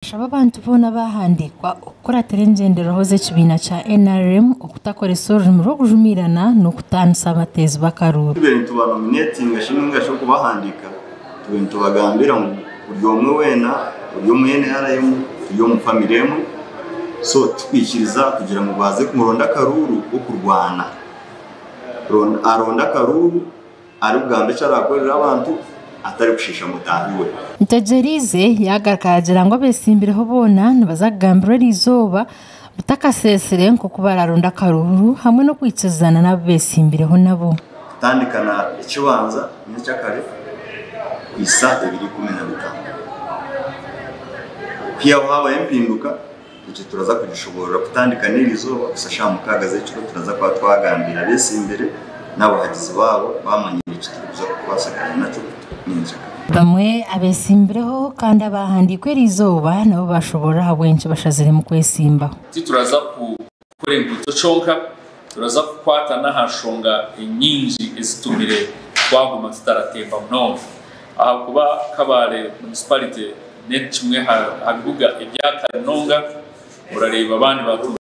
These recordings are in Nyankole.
Ashaba abantu boona abahandiikwa okukuratira engyenderwaho z'ekibiina kya nrm okutakoresa orurimi rw'okujumiirana n'okutaanisa abateezi b'akaruuru. Tube nitubanominatinga shi ninga shi okubahandiika, tube nitubagambira ngu buri omwe weena ori omu NRM turi omu famire emwe, so tikwikiriza kugira ngu baaze kumuronda akaruuru k'okurwana. Aronde akaruuru arikugamba eki araakorere abantu atarikushiisha mutaahi we. Ntegyereize yaagaruka yaagira ngu abeetsimbireho boona nibaza kugambirwa eriizooba butakaseesire nk'oku baraaronde akaruuru hamwe n'okwikirizana n'abu beetsimbireho nabo. Kutandika na Ekibanza nyekyakare kuhisa 2015. Kwihaho haabaho empinduka, Ekyo turaza kugishoboorora kutandika n'erizooba kuhitsya shaaha mukaaga z'ekiro turaza kuba twagambiire abeesimbire n'abahagizi baabo baamanyire eki turikuza kukwasaganya nakyo nyenkyakare. Bamwe abeesimbireho kandi abaahandiikwa eriizooba nabo baashoboorora ahabw'enki bashaziremu kwesimbaho. Tituraza kukora enguuto kyonka, turaza kukwata n'aha nshonga enyingi ezitumire twaguma tutaratemba munonga ahakuba Kabale Municipality n'ekimwe aha bibuga ebya kare munonga, orareeba abandi baaturumize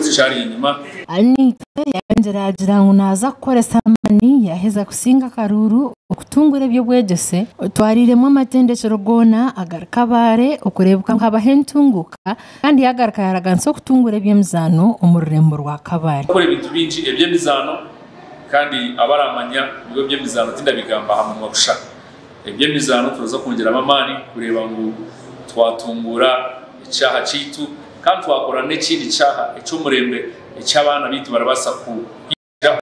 tukyari enyima. Alinaitwe yayongyera yaagira ngu naaza kukoresa amaani yaaheza kusinga akaruuru okutungura eby'obwegyese otwariiremu amatendekyero goona agari Kabale okureebeka ngu habaho entunguuka kandi yaagaruka yaaraganisa okutungura eby'emizaano omu rurembo rwa Kabale. Kukora ebintu bingi eby'emizaano kandi abaramanya ngu eby'emizaano tindabigamba aha munwa kusha. Eby'emizaano turaza kwongyeramu amaani kureeba ngu twatunguura ekishaaha kyaitu kandi twakora n'ekindi kishaaha eky'omurembe eki abaana baitu barabaasa kwigiraho.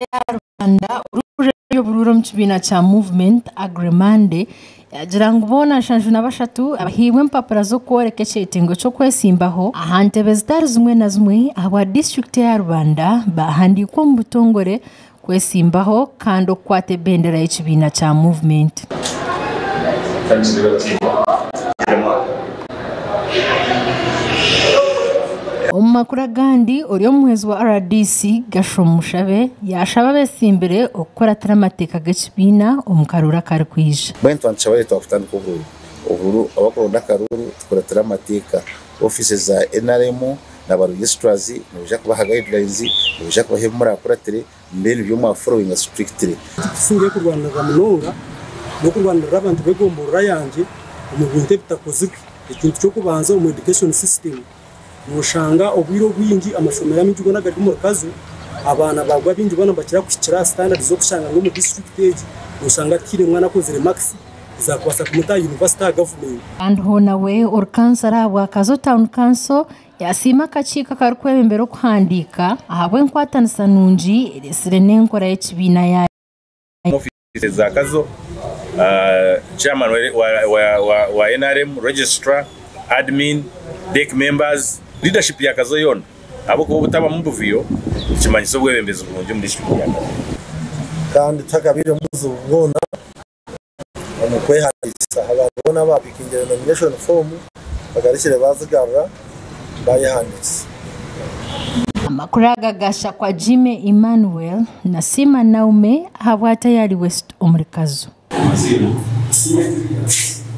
Meeya Rubanda orikukurira eby'oburuuru omu kibiina kya Movement, Aggrey Mande yaagira ngu boona 73 abahairwe empapura z'okworeka ekyetengo ky'okwesimbaho aha ntebe zitari zimwe na zimwe ahabwa disiturikiti eya Rubanda baahandiikwa omu butongore kwesimbaho kandi okukwata ebendera y'ekibiina kya Movement. Omu makuru agandi, ori omuhwezi wa rdc, Gershom Mushabe yaashaba abeesimbire okukuratira amateeka g'ekibiina omu karuuru akarikwija. Mbwenu twaba nitushaba twakutandika oburuuru, oburuuru abakuronda akaruuru tukuratire amateeka, ofiisi za nrm na ba registrars nibaija kubaha guidelines, nibaija kubaha ebi murakuratire mbwenu ebyo mwa followinga strictly. Ekitusingayo kurwanirira munonga n'okurwanirira abantu b'egomborora yangye omu bintu ebitakozirwe. Ekintu ky'okubanza omu education system noshanga obwire obwingi amashomero amaingi goona agari omu rukazo abaana baagwo abaingi boona nibakira kuhikira aha standard z'okushanga ngu omu district egi noshanga tihaine mwana akozire marks ezakubaasa kumuta aha university aha gavumenti. Kandi hoona we ori kansara ahabwa Kazo Town Council yasiima akakiiko akarikwebembera okuhandiika ahabw'enkwatanisa nungi eretsire n'enkora y'ekibiina ya. Ofiisi za Kazo, Chairman wa nrm, Registrar, Admin, Dec members, leadership ya Kazo yoona ahabw'okuba obutabamu buvuyo nikimanyisa obwebembezi burungi omu disiturikiti ya Kazo. Kandi tihakabairemu buzibu bwona omu kwehandiikisa. Abantu boona abaapikingire nomination form bagarukire baazigarura baayehandiikisa. Amakuru aga gashakwa Jimmy Emmanuel na Siima Naume ahabwa Tayari West omuri Kazo. Amaziina.